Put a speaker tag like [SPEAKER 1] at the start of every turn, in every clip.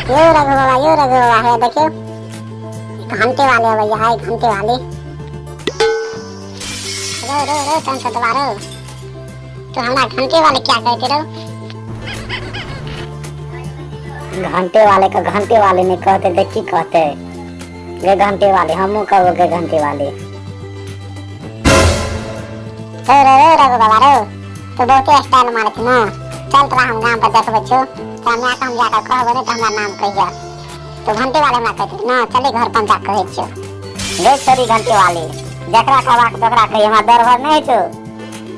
[SPEAKER 1] यो रघु बाबा, यो रघु बाबा, हे देखियो घंटे वाले अबैया है, घंटे वाले। रो रो रो संसद रो, तो हमरा घंटे वाले क्या कहते रहो?
[SPEAKER 2] घंटे वाले का घंटे वाले नहीं कहते तो की कहते? गे घंटे वाले, हमहूँ कहबो गे घंटे वाले।
[SPEAKER 1] रो रो रो रघु बाबा रो, तो बहुते स्टाइल मारे थे ना। चल तोरा हम गांव पर देखबै छौ, तोरा माय के हम जाकर कहबो नहीं तो हमरा नाम कहिया। तो घंटे वाले हमरा कहते ना, चली घर पर हम जा कहै छियौ।
[SPEAKER 2] गे छोरी घंटे वाली, जकरा कहबाक तकरा कही, हमरा डर भर नहीं छौ,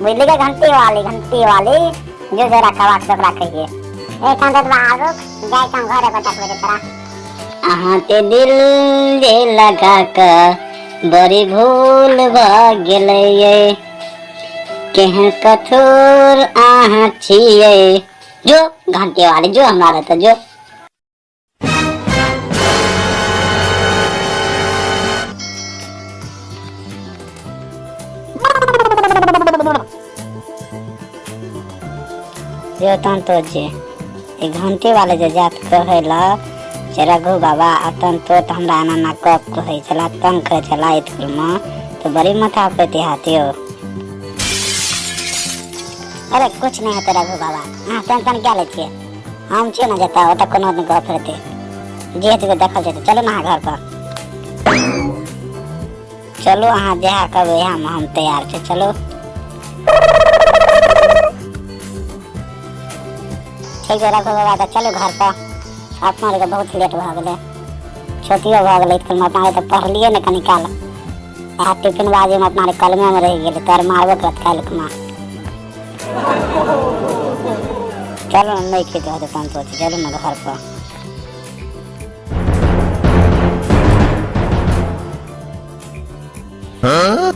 [SPEAKER 2] बुझली? गे घंटी वाली, घंटी वाली, जो जरा कहबाक तकरा कहिए।
[SPEAKER 1] ए चंदत बा, रुक जाय हम घरे पर देखबै छौ तोरा।
[SPEAKER 2] अहाँ ते दिल जे लगा कऽ बड़ी भूल भऽ गेलै, केहन कठोर अहाँ छियै। जो घंटे वाले, जो हमरा रहते जो। जो तहन तो जे ई घंटे वाले जे जात कहै ला से रघु बाबा अतन तो त हमरा एना एना गप कहै छला, तंग करै छला स्कूल में, तो बड़ी माथा पेटी हाथ यो। अरे कुछ नहीं हेतै रघु बाबा, अहाँ टेंशन क्या लै छियै? हम छियै ने जतऽ, ओतऽ कोनो नहि गप हेतै, जे हेतै देखल जेतै। चलू ने अहाँ घर पर चलू, अहाँ जएह कहबै इएहमे हम तैयार छी। चलू ठीक छै रघु बाबा, तऽ चलू घर पर। अपना आरके बहुत लेट भऽ गेलै, छुट्टियो भऽ गेलै इसकुलमे। अपना आर तऽ पढ़लियै ने कनी काल, इएह टिफिन बाजीमे अपना आर कलमेमे रहि गेलै। तोहर मारबो करत काल्हि खुमा। चलू ने, नहि खेत हेतै तहन तो चलू ने घर पर।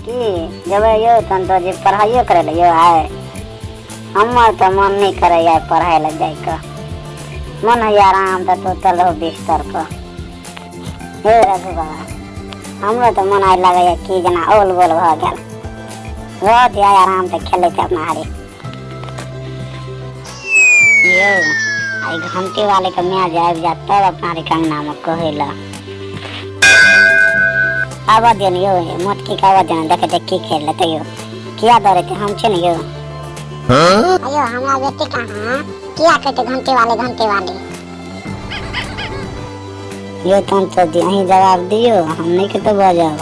[SPEAKER 2] की जेबै यौ तहन तो जे पढ़ाइयो करै लए यौ? आइ हमर तऽ मन नहि करैया पढ़ाइ लए जाइके, मन होइया आराम तऽ सुतल रहू बिस्तर पर। हे रघु बाबा, हमरो तऽ मन आइ लगैया कि जेना औल बोल भऽ गेल। रहत आइ आराम तऽ खेलैत अपना हारी। यौ आइ घंटी वाले के माय जे आबि जायत तब अपना आरके अंगनामे कहै लए आबऽ दियौ ने यौ, मोटकी के आबऽ दियौ ने, देखै छियै की खेल लेतै यौ। किया दौड़ेतै? हम छियै ने यौ।
[SPEAKER 1] अयो हमरा बेटी कहाँ किया कहते घंटे वाले, घंटे वाले?
[SPEAKER 2] यौ तहन तो अहीं जवाब दियौ, हम नहि कतौ बजब।